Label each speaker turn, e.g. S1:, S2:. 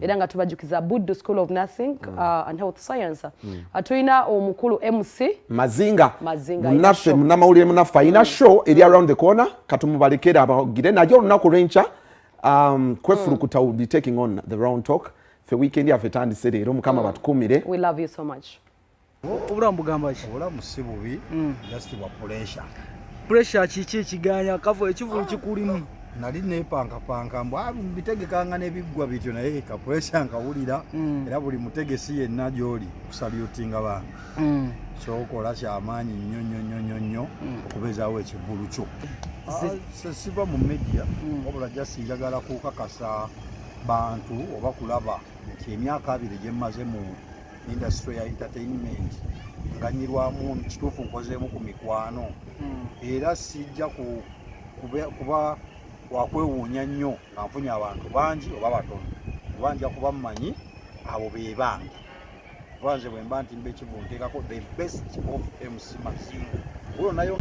S1: Era nga tubajjukiza Buddu School of Nursing and Health Science. Tulina omukulu MC
S2: Mazinga.
S1: Mazinga.
S2: Munaffe, munnamawulire munaffe, alina show eri around the corner. Katumubalekere abagire naye olunaku lwenkya. Kwefulukuta will be taking on the round talk. Fe weekend yaffe etandise leero. Mukama batukumire.
S1: We love you so much.
S3: Obulamu bugamba ki?
S4: Obulamu si bubi, just bwa pressure.
S3: Pressure kiki ekiganya kafo ekivulu kikulimu?
S4: Nali nepankapanka mbu, "Ah, mbitegekanga nebiggwa bityo," naye ka pressure nkawulira. Era buli mutegesi yenna gy'oli, kusalutinga bange. Kyokola kyamaanyi nnyo nnyo nnyo nnyo nnyo okubeezaawo ekivulu kyo. Ah, siva mu media, wabula just njagala kukakasa bantu oba kulaba nti emyaka 20 gye mmaze mu industry ya entertainment, nganyirwamu kituufu, nkozeemu ku mikwano. Era sijja kuba wakwewuunya nnyo nga nfunye abantu bangi oba batono, kuba nja kuba mmanyi abo be bange, kuba nze bwe mba nti mba ekivu nteekako the best of MC Mazinga, olwo nayo.